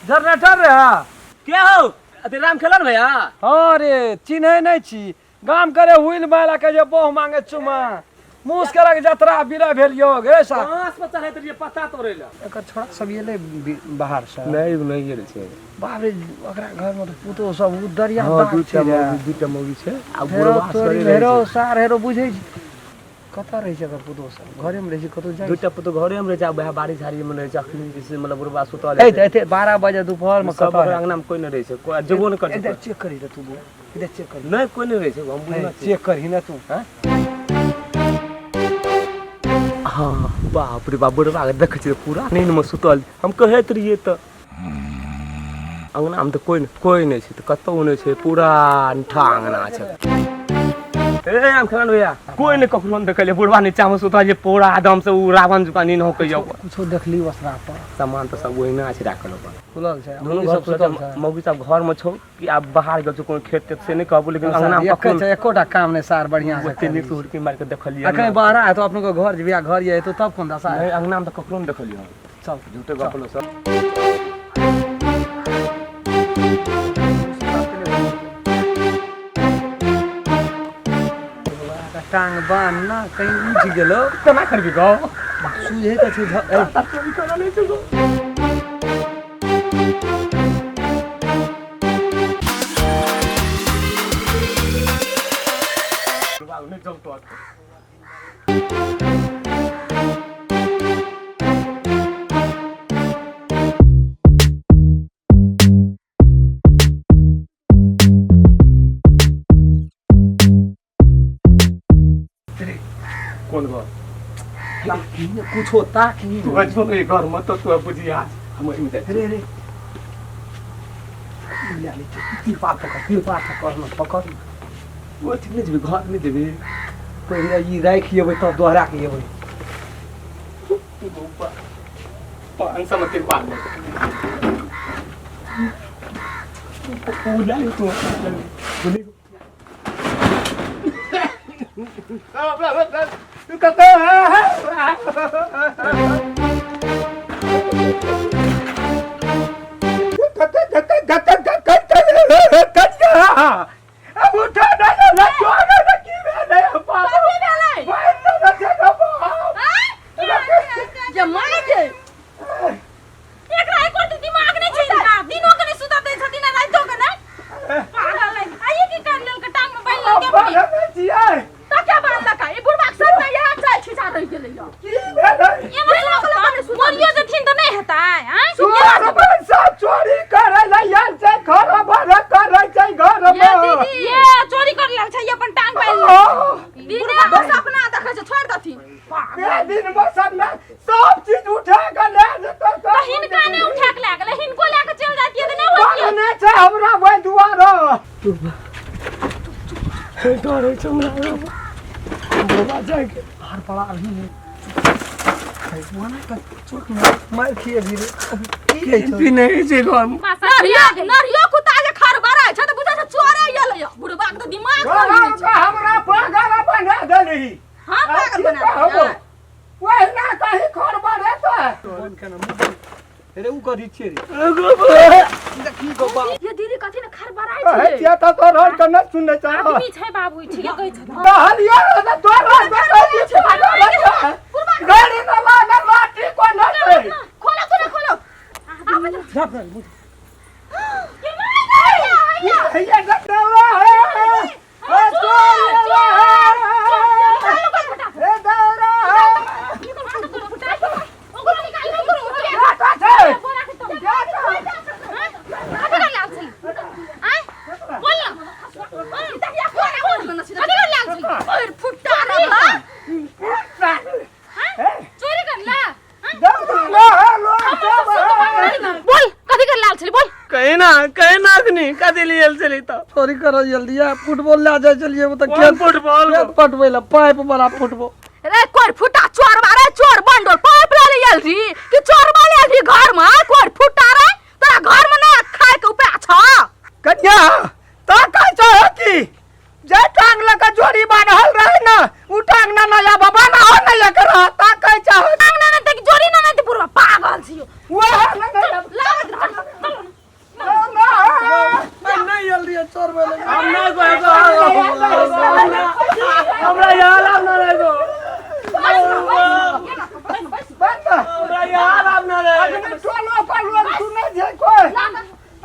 Generator रे। के हो अते राम खेलन भैया? हाँ रे, चिन्है नहि छी। गाम करे हुइल माला के जे बहु मांगे चुमा मुस करक जतरा बिरा भेल यो गे सा। बांस पर चढ़ैत रहिए पत्ता तोड़ै लए। एकर छोड़ा सब एलै बाहर से? नहीं, नहीं गेल छै। बाप रे, ओकरा घर में तऽ पुतोह सब उ दरिया हाँ, दाग दूटा छै रे। मौगी, दूटा मौगी छै आ हेरो बुढ़वा तोरी सरे हेरो रहै छै। सार हेरो बुझै छी कतऽ रहै छै एकर पुतोह सब? घरे में रहै छै, कतौ जाइ? दूटा पुतोह घरे में रहै छै आ वएह बाड़ी झाड़ी में रहै छै। अखन जे छै मतलब बुढ़वा सुतल छै हेतै। एते 12 बजे दुपहर में सब कतऽ ओकरा अंगना में कोई नहि रहै छै, कोई जेबो नहि करै इधर छै। चेक करी रे तू, बुआ इधर चेक करी। नहि, कोई नहि रहै छै, हम बुझना छी। चेक करही ने तू। हाँ हाँ, बाप रे बाप, बुढ़वा के देखै छियै पूरा नींद में सुतल। हम कहैत रहियै तऽ अंगना में तऽ कोई नहि, कोई नहि छै तऽ कतहु नहि छै, पूरा अंठा अंगना छै। ए आम खेलन भैया, कोई नहि ककरो नहि देखलियै। बुढ़वा नीचा में सुतल छै पूरा एकदम से उ रावण जकाँ नींद होकैया। कुछो देखली ओसरा पर? सामान तऽ सब ओहिना छै राखल ओकर। खुलल छै? दुनू मौगी घर सब खुलल सुतल छै। छै? मौगी सब घर में छौ कि आब बाहर गेल छौ कोनो खेत तेत से नहि कहबो, लेकिन अंगना में एके कखनो छै, एकोटा काम नहि सार बढ़िया से। ओते नीक से हुड़की मारि के देखलियै। अखन बाहर आए तो अपनो के घर जेबी आ घर ये तो तब कोन दशा है? नहि, अंगना में तऽ ककरो नहि देखलियै हम। चल। झूठे गप लो सब। टांग बान्ह ना, कहीं उठि गेलो। केना करबी गौ? सुझे तऽ छै ए, चोरी करऽ नहि छै गौ। नहि चलतो। कोन घर? कुछो ताक। तू बचो ने घर में तो तू बुझिया हम ओहिमे जाइ छी। रे रे, ले ले, तिरपाल पकड़, तिरपाल पकड़ न, पकड़। ओ अथी नहि जेबी, घर नहि जेबी? पहिले ई राखि अबै तब दोहरा के अबै। 500 में तिरपाल ओ ले तू। जे माय के एकरा एको रत्ती दिमाग नहि छै। हिनका दिनो के नहि सुतऽ दै छथिन आ रातिो के नहि। पागल है। आइए की कर लेलकै? टांग में बान्हि लेलकै अपने। तऽ के बान्हलकै? ई बुढ़बाक सर में इएह चाय छिछा रहि गेलै यौ। एना सुतऽ मरियो जेथिन तऽ नहि हेतै? आँय, चोरी करे ला आयल छै, घर भर करे छै घर ये में। दीदी, ये चोरी कर लेल छै, ई अपन टांग बान्हि लेलकै। बुढ़बा के सपना देखै छै, छोड़ि देथिन। दिन में सब में सब चीज उठा के ले जेतै। तऽ हिनका नहि उठा के लए गेलै, हिनको लए के चलि जातियै तऽ नहि होतियै? नहि छै हमरा ओहि दुआरे। डर होइ छै हमरा बुढ़वा जाइके। हार पड़ा अभी नहीं मार खिए भी रे की है छौ? भी नहि छै घर में। नरियो नरियो कुत्ता जे खड़बड़ाइ छै तऽ बुझै छै चोरे एलै। बुढ़बा के तऽ दिमाग सही नहि छै। हमरा पागल बना देलही। हम पागल बना देलियै? ओहिना कहीं खड़बड़े तऽ रे उ कथी छियै रे? देखी गो बाप। ये दीदी, कथी ने खड़बड़ाइ कहै छै? छियै तऽ तोहर के नहि सुनै छै। आदमी छै बाबू, ई ठीके कहै छथिन। कहलियै तऽ तोहर के कहै छै पागल छै। गाड़ी न लागल लाठी को न छै। खोलो तू ने, खोलो। ये माय गई, हैया। हैया दौड़ा है, ए चोर है, ए दौड़ा है। क्या छै? चोरी कर ला। दौड़ा है लोग सब है। बोल, कथी कर लाल छली, बोल। कहे ना, कहे ना, अखनी कथी लिए छली तऽ? चोरी करो जल्दी आ। फुटबॉल ले जाय चलिए तऽ। कोन खेत फुटबॉल? खेत पटबै ला पाइप वाला फुटबॉल। रे कोर फुटा चोर बारे, चोर बंडोल पाइप ले ले आयल रही कि चोर वाले आयल रही घर में? कोर फुटा रे, तोरा घर में ना खाए के उपाय छ? कन्या ता कहै छै की जे टांग लऽ के जोड़ी बान्हल रहे ने, उ टांग ना नया बाबा ना हो ना एकरा ता कहै छै। टांग ना ना तक जोड़ी ना ना, ते बुढ़वा पागल छियो। वएह ना नया। लाग चल चल। चोर भेलै। हम नहीं गो एगो, हमरा यहाँ लाभ ना रहे गो। बंद। हमरा यहाँ लाभ ना रहे। अखनी टोलो पर लोग सुनै छै कोइ।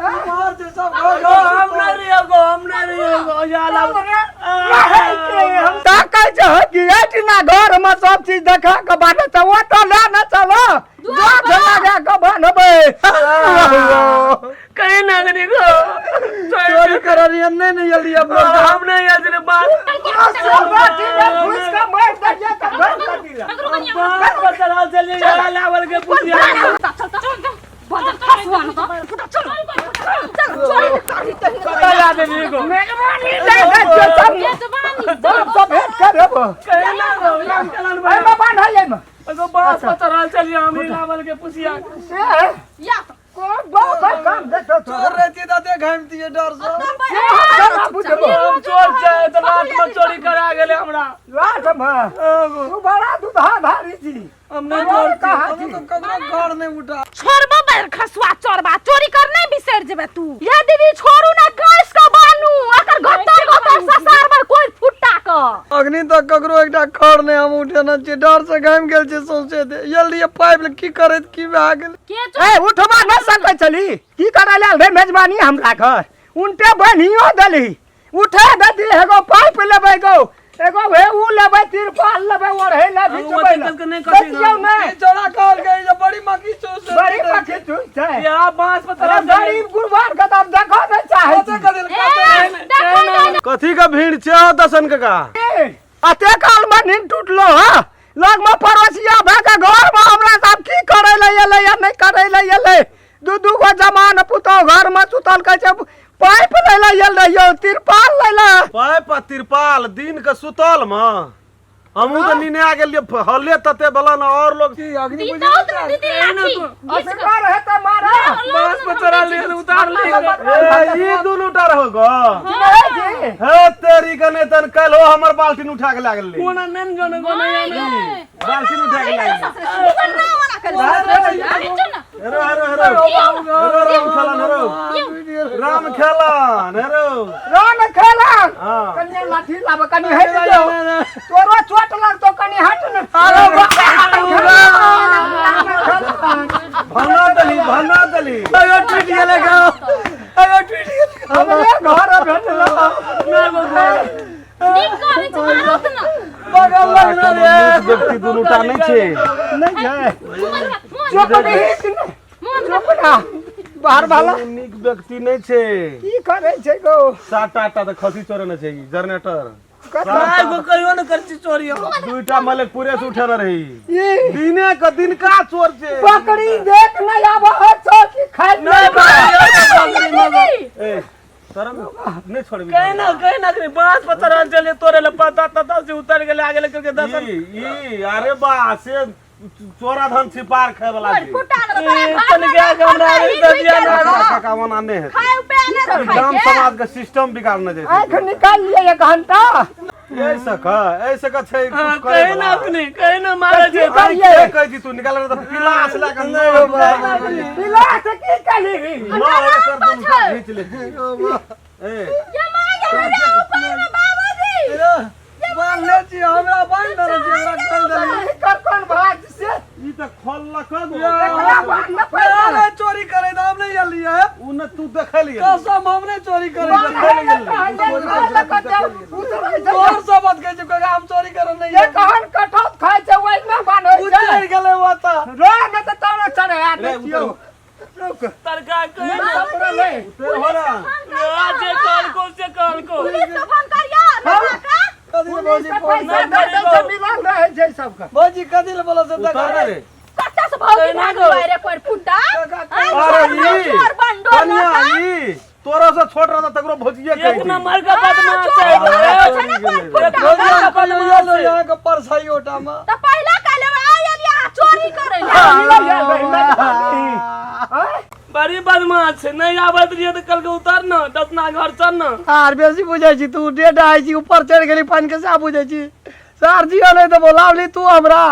बीमार छै सब घर। गो हम नहीं रहियो गो, हम नहीं रहियो गो, यहाँ लाभ। ताकै छै कि एहिठिना घर में सब चीज देखा के बान्है छै, ओतऽ लए ने चलो, गाछ लगा के बान्हबै। कहीं ना कहीं गो चोरी करऽ रहियै, नहि ने एलियै अपना। हम नहीं आयल बात। बाटी में घुसि के मारि दैयै तऽ घर कथी लए? बात पर चढ़ल चलिए यहाँ लावल के पुछिया। चल चल चल, बदल फसुआ न तो चल चल, चोरी कर कतऽ जा देली गो? मेहरबानी दे दे छियौ सब। मेजबानी। सब सब भेंट करब। कहीं ना गो, राम चलन भाई। एहिमे बान्है एहिमे। एगो बात पर चढ़ल चलिए हम ही लावल के पुछिया। से या कोन बाप है काम देखो। चोर रहती तऽ एते घामतियै डर सँ? से हम केना बुझबो? हम चोर छै तऽ रात में चोरी करा गेलै हमरा। लाठ में तू बड़ा दूधा धारी छी। हम नहीं चोर छी। कहाँ हम छी? तऽ ककरो घर नहि उठा। छोड़बो बैर खसुआ, चोरबा चोरी कर नहीं बिसर जेबे तू। ये दीदी, छोड़ू ना, गैस के बानू अकर गतर गतर ससार पर कोई फुट्टा क। अखनी तक ककरो एकटा खर नहि हम उठेने छियै, डर से घामि गेल छियै सौंसे देह। एल रहियै पाइप लए, की करैत की भए गेल। के? ए, उठबा न सकै छली? की करै लेल रे मेजबानी हमरा घर उनटे बन्हियो देली? उठा दे, एगो पाइप लेबै गो, एगो हे उ लेबै, तिरपाल लेबै, ओढ़ै ले, बिछबै ले। के नहि कथी। देखियौ ने। ई चोरा कहलकै जे बड़ी मक्खी चूस। बड़ी मक्खी चूस छै। यहाँ बांस पर अरे चढ़ल चलिए। गरीब गुरबार के तऽ देखो नहि चाहै कते छी। कथी ए, देखै नहि। कथी का भीड़ छै दसन काका? अते काल में नींद टूटलो हा, लग में पड़ोसिया भए के घर में हमरा सब की करे ले एलै या नहि करे ले एलै। दू दू गो जमान पुतोह घर में सुतल, कहै छै पाइप लै ले एल रहियौ, तिरपाल लै ले। पाइप आ तिरपाल दिन के सुतल मे हमहूँ तऽ नीने आ गेलियै, हल्ले तते भेलन और लोग। अग्नि। दीदी तो दीदी लाठी घीच के असगर हेतै मारा। बांस पर चढ़ल लिए उतार लिए। ए, ई दुनू टा रहो गो। चिन्है छी? हे तेरी के नहि तन काल्हि हो हमर बाल्टीन उठा के लए गेलै। कोना नैन जोन गोना या नहीं। बाल्टीन उठा के लए गेलै। हेरो हेरो हेरो हेरो, राम खेलन, हेरो राम खेलन, हेरो राम खेलन। हाँ। कनिया लाठी लाब, कनि हटि जो, तोरो चोट लगतो, कनि हट ने। अरे भना दली, भना दली। अयो टूटि गेलै गो, अयो टूटि गेलै। हमरे घर भेटलो। ना गो घर। नीक करै छै, मारत न। बगल लगलो रे। नीक व्यक्ति दुनू टा नहि छै। नहि छै। चुप नहीं, चुप ना बाहर वाला। दुनू नीक व्यक्ति नहि छै। की करै छै गो? सात आठ टा तऽ खसी चोरेने छै ई जनरेटर। ना गो, कहियो न कर छी चोरी हम। दुईटा मलकपुरे से उठेने रही। ई दिने के दिनका चोर छै। बकरी देख नहि आब छौ कि खाइ नहीं नहि। ए, शरम नहि छोड़बी। कहीं ना कहीं ना कहीं बांस पर चढ़ल चलिए तोरे ले पता तता से उतर गेले आगे लेकर के दसन। ई ई अरे बा से चोरा धन छिपार खाय वाला छै। ए, तन गया के हमरा रे ददिया ना। काका ओना नहि हेतै। खाय ई गाम समाज के सिस्टम बिगाड़ने जाइ छै। आँखि निकाल लिए एक घंटा। एहि सक एहि सक छै हाँ, कुछ करे कहीं ना वाला। अपने कहीं ना मारे छै। करियै? के कहै छी तू निकाल तऽ पिलास लए कऽ नहि पिला से की करी? नौ एकर दुनू घीच ले। ए, बान्हले छी, हमरा बान्हि देने छी, हमरा खोलि देली। एकर कोन भाग से? ई तऽ खोललक गो। एकरा बान्ह पड़तै। अरे चोरी करे तऽ हम नहि एलियै। उ ने तू देखलियै। कसम, हम नहि चोरी करे। तोहर शपथ कहै छियौ काका, हम चोरी करे नहि एलियै। कहन कटौत खाइ छै ओहिमे बान्है ओ छै। चढ़ि गेलै ओतऽ। रो नहि तऽ तोरो चढ़ा रे, दै छियौ। उतर। तरका कहीं ना। नहीं। उतर हो ना। जे कहल को से कहल को। पुलिस के फोन करियो ना का। कथी ले भौजी पुलिस के फोन? पैसा दे दै छै, मिलल रहै छै सबके। भौजी, कथी ले बोला से? उतर ना रे। कत्ता से भौजी कहिना भाग गो। रे कोई फुटा। अरे ई चोर बंडो कनिया, ई तोरा से छोट रहता तकरो भौजिये कहै एक छी। नंबर का बदमाश है। भौजी, हम कहियो एलो यहाँ के परसाई ओटा में। त पहला काले आयल यहाँ चोरी करे। बड़ी बदमाश छै, नहीं आबत रहिए तऽ कल के उतर न दसना घर चल न। आर बेसी बुझै छी तू, डेढ़ आइ छी, ऊपर चढ़ि गेली पानि के, सएह बुझै छी। सार जियो नहि देबो, लावली तू हमरा।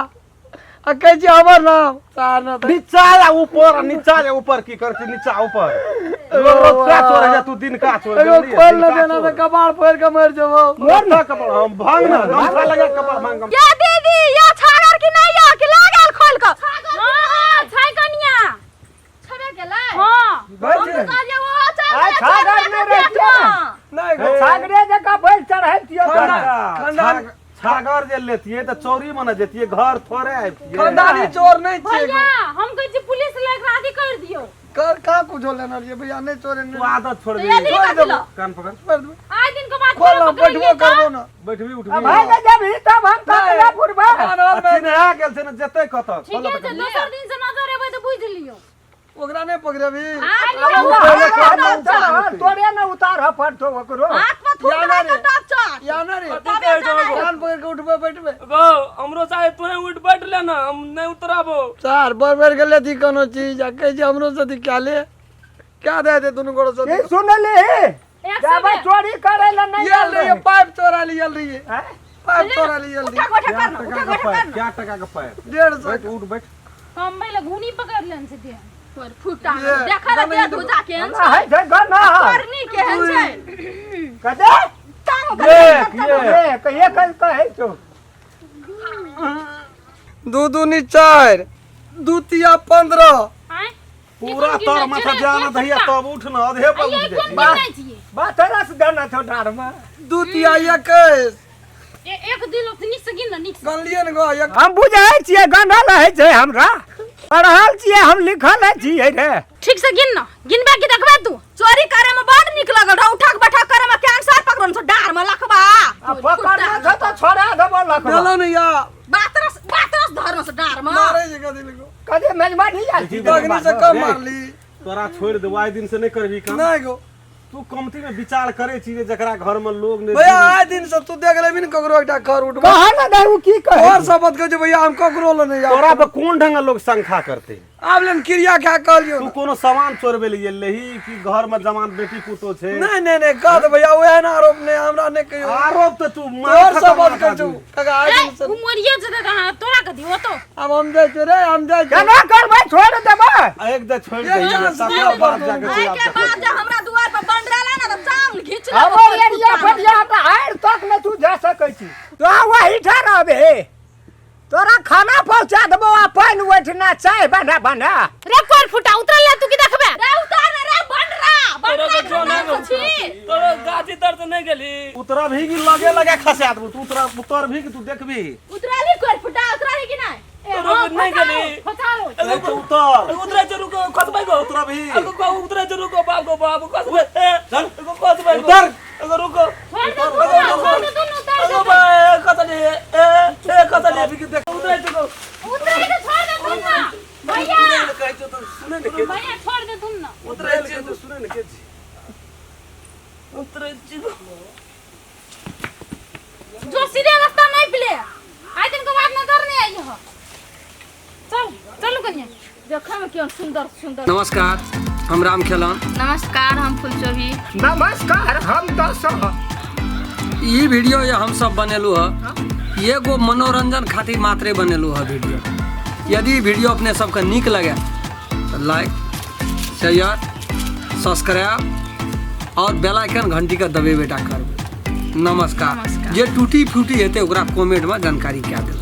आ कहै छी हमर नाम सार न तऽ नीचा या ऊपर नीचा या ऊपर की करती नीचा ऊपर लोग रोज का चोर है तू दिन का चोर एगो खोल न देना तऽ कपार फोड़ि कऽ मरि जेबौ मोर ना कपड़ हम भांग ना गमछा लगा कपड़ भांग या दीदी या छागर की नहीं या कि लागल खोल के हां हां छै कनिया छबे गेलै हां बैठ हम कहलियै ओ चल आइ छागर नहि रहितियै ने। नहि गो छागरे जकाँ बैल चढ़ैतियै खानदान छागर जे लेतियै तऽ चोरी मने जेतियै घर थोड़े आबितियै खानदानी चोर नहि छियै भैया हम कहै छी पुलिस लग राजी कर दियो कर कहाँ कुछो लेने रहियै भैया नहि चोरे तू नहि आदत छोड़ तो दे यदि कथी ल कान पकड़ छोड़ि देबै आइ दिन के बाद खोल ना पकड़िए बैठबो तऽ। करबो ना बैठबी आ उठबी भाइ ने जेबही तब हम तकला पुरबै अथी नहि आ गेल छै ने जेतै कतऽ ठीके छै दोसर दिन से नजर एबै तऽ बुझि लियौ ओकरा नहि पकड़ेबही हाथ में तोरे ने उतार पड़तो ओकरो हाथ में थूक या ना देबै रे। तऽ टप चट या ना रे तबे चढ़ाइ। कान पकड़ के उठबे बैठबे गो हमरो साथे तोहे उठ बैठ ले ना हम नहीं उतराबो चार बर बेर गेले थी कोनो चीज आ कहै छै हमरो से क्या ले क्या दे दे दुनू गोड़ो से की सुनली एक जाबे सौ चोरी करे ला नहीं ये रही पाइप चोरा ली ये रही हैं? पाइप चोरा ली ये रही उठा बैठा कर ना उठा बैठा कर ना क्या टका के पाइप 150 बैठ उठ बैठ हम पहिले घुनी पकड़ लेन से दे पर फुटा ये, देखा रे गना दे ई धुजा केहन ना है छै गना करनी केहन छै कदे टांग एक एक ए कहिए कल कहै छौ दू दूनी चारि दू तिया 15 आय पूरा तोर माथा जान दहिया तब उठ न अधे पर उठ ये कोन जाइ गिनै छियै बात रस देना छौ डार में दू तिया 21 एक दिल नीक से गिन ना नीक से गनलियै ने गो एक हम बुझै छियै गनल है छै हमरा पढ़ल छियै हम लिखल है छियै रे ठीक से गिन ना गिनबे की देखबे तू चोरी करे में बड़ नीक लगल रहा उठक बैठक करे में कैंसर पकड़न छौ डार में लखबा आ पकड़ना छौ तऽ छोड़ा देबो लखबा देलौ ने या बातरस बातरस धरन से डार में मारे जे कथी लिखो कदे मेजबानी जाइ छी दगनी से कम मारली तोरा छोड़ि देबो आइ दिन से नहि करबी काम नहि गो तू कमती में विचार करे छी जे जकरा घर में लोग नहीं भैया आए दिन से तू देख लेबी ने ककरो एकटा खर उठबो कहा ना दे उ की कहे और शपथ कहै छै भैया हम ककरो ले नहीं तोरा जाब पर कोन ढंग लोग शंखा करते आब लेन क्रिया क्या कहलियो तू कोनो सामान चोरबे ले गेल रही कि घर में जवान बेटी पुतो छै नहीं नहीं नहीं कह दे भैया ओहन आरोप नहीं हमरा नहीं कहियो आरोप तऽ तू तोहर शपथ कहै छौ काका आए दिन से उ मरिए जेतै तऽ अहाँ तोरा कथी होतो आब हम जाइ छियै रे हम जाइ छियै केना करबै छोड़ देबै एक दे छोड़ एक दे चांस तकर दियौ बाद जाके आइ तू के आब बाद जे हमरा दुआर पर बंडरेला ने तऽ चाम घीच लेबो हमर एरिया फरिया तऽ हारि तक ने तू जा सकै छी तो वही ठहरबे तोरा खाना पहुंचा देबो आ पानि ओहिठिना चाय बना बना रे कोर फुटा उतरल ले तू की देखबे रे उतार रे रे बंडरा तोरा बंडरा के जो खानदान नहीं से छी तोरा गाछी तर से नहीं गेली उतरा भी कि लगे लगे खसा देबो तू उतरा उतर भी कि तू देखबी उतरली कोर फुटा उतरली कि नहीं ए तोरा के नहीं गेली फसाओ नहीं तो उतर उतरे चलू को खसबै को उतरा भी अगो को उतरे चलू को बाप को बाप खसबै चल अगो खसबै उतर अगो रुको छोड़ दे तू छोड़ दे तू उतर अगो बा खसली ए ए खसली अभी के देख उतरे चलू उतरे के छोड़ दे तुम ना भैया कहै छौ तो सुने ने के भैया छोड़ दे तुम ना उतरे के तो सुने ने के छी उतरे चलू जो सीधे रास्ता नहीं पिले आइ दिन के बाद नजर नहीं आई हो चल चलू कनिया देखे में केहन सुंदर सुंदर नमस्कार हम राम खेलन नमस्कार हम फुलचोभी नमस्कार हम दस ई वीडियो ये हम सब बनेलू है एगो मनोरंजन खातिर मात्रे बनेलू है वीडियो। यदि ई वीडियो अपने सबके नीक लगे तो लाइक शेयर सब्सक्राइब और बेल आइकन घंटी के दबेबे टा करबै। नमस्कार। नमस्कार। जे टूटी फूटी हेतै ओकरा कमेंट में जानकारी कए देबै।